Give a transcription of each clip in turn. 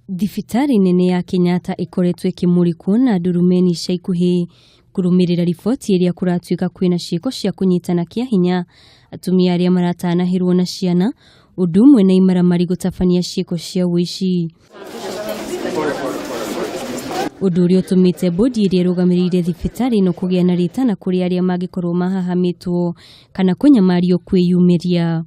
Thibitarĩ nene ya Kenyatta ĩkoretwo ĩkĩmũrĩkwo na ndurumeni ica ikuhĩ kũrũmĩrĩra riboti ĩrĩa kũratuĩka kwĩna ciĩko cia kũnyitana kĩa hinya atumia arĩa maratanahĩrwo na ciana ũndũ ũmwe na imaramari gũtabania ciĩko cia ũici. Ũndũ ũrĩa ũtũmĩte bodi ĩrĩa ĩrũgamĩrĩire thibitarĩ ĩno kũgĩa na rĩtana kũrĩ arĩa mangĩkorwo mahahamĩtwo kana kũnyamario kwĩyumĩria.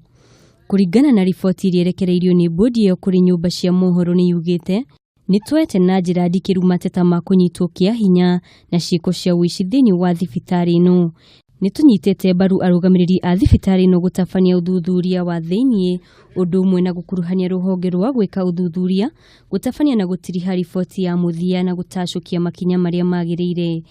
Kũringana na riboti ĩrĩa ĩrekereirio nĩ bodi ĩyo kũrĩ nyũmba cia mohoro nĩ yugĩte nĩ twete na njĩra ndikĩru mateta ma kũnyitwo kĩa hinya na ciĩko cia ũici thĩinĩ wa thibitarĩ ĩno. Nĩ tũnyitĩte mbaru arũgamĩrĩri a thibitarĩ ĩno gũtabania ũthuthuria wa thĩinĩ ũndũ ũmwe na gũkuruhania rũhonge rwa gwĩka ũthuthuria gũtabania na gũtiriha riboti ya mũthia na gũtacũkia makinya marĩa magĩrĩire.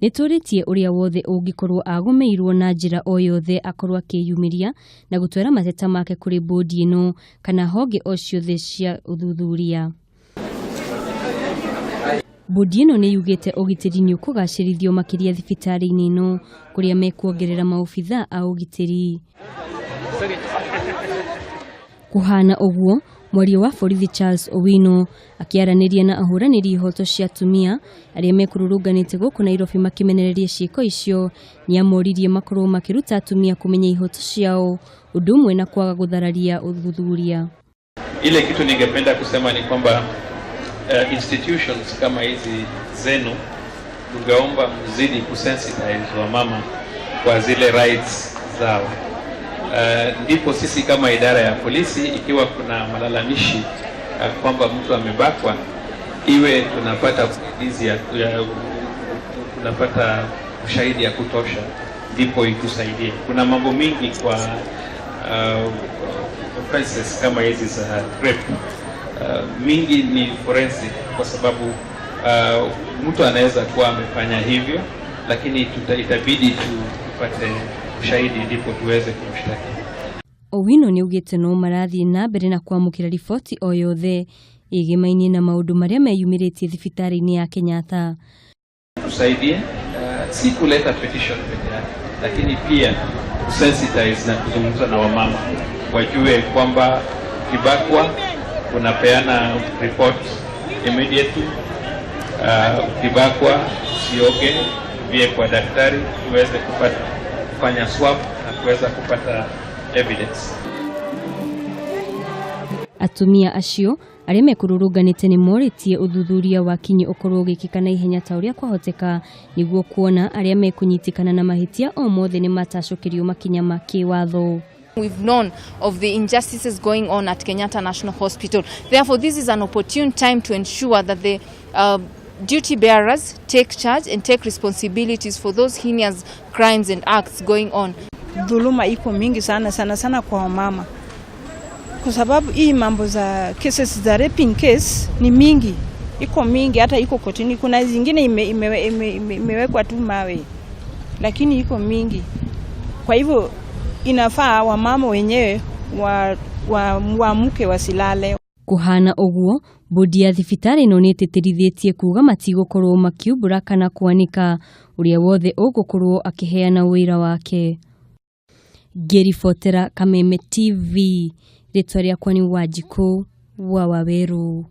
Nĩ tũrĩtie ũrĩa wothe ũngĩkorwo agũmĩirwo na njĩra o yothe akorwo akĩyumĩria na gũtwara mateta make kũrĩ bodi ĩno kana honge o ciothe cia ũthuthuria. Bodi ĩno nĩ yugĩte ũgitĩri nĩ ũkũgacĩrithio makĩria thibitarĩ-inĩ ĩno kũrĩa mekuongerera maobithaa a ũgitĩri. Kũhana ũguo, mwaria wa borithi Charles Owino akĩaranĩria na ahũranĩri ihoto cia atumia arĩa mekũrũrũnganĩte gũkũ Nairobi makĩmenereria ciĩko icio nĩamoririe makorwo makĩruta atumia kũmenya ihoto ciao ũndũ ũmwe na kwaga gũthararia ũthuthuria. Ile kitu ningependa kusema ni kwamba institutions kama hizi zenu tungeomba mzidi kusensitize wamama kwa zile rights zao. Ndipo sisi kama idara ya polisi, ikiwa kuna malalamishi kwamba mtu amebakwa, iwe tunapata usaidizi ya tunapata ushahidi ya kutosha, ndipo itusaidie. Kuna mambo mingi kwa offenses kama hizi za rape, mingi ni forensic kwa sababu mtu anaweza kuwa amefanya hivyo, lakini itabidi tupate ushahidi ndipo tuweze kumshtaki. Owino nĩ augĩte no marathiĩ na mbere na kwamũkĩra riboti o yothe ĩgĩmainie na maũndũ marĩa meyumĩrĩtie thibitarĩ-inĩ ya Kenyatta. Tusaidie, si kuleta petition peke yake, lakini pia kusensitize na kuzungumza na wamama wajue kwamba ukibakwa unapeana report immediately. Ukibakwa usioge, vie kwa daktari tuweze kupata kufanya swab na kuweza kupata evidence. Atumia acio arĩa mekũrũrũnganĩte nĩ morĩtie ũthuthuria wa kinyi ũkorwo ũgĩkĩka na ihenya ta ũrĩa kwahoteka nĩguo kuona arĩa mekũnyitĩkana na mahĩtia o mothe nĩ matacũkĩrio makinya ma kĩwatho. We've known of the injustices going on at Kenyatta National Hospital. Therefore, this is an opportune time to ensure that the duty bearers take charge and take responsibilities for those heinous crimes and acts going on. Dhuluma iko mingi sana sana sana kwa wamama, kwa sababu hii mambo za cases za raping case ni mingi, iko mingi, hata iko kotini. Kuna zingine imewekwa tu mawe, lakini iko mingi. Kwa hivyo inafaa wamama wenyewe waamke wa wasilale. Kũhana ũguo, bodi ya thibitarĩ ĩno nĩ ĩtĩtĩrithĩtie kuga matigũkorwo makiumbũra kana kwanĩka ũrĩa wothe ũgũkorwo akĩheana ũira wake. Ngĩribotera Kameme TV, rĩtwa rĩakwa nĩ Wanjikũ wa Wawerũ.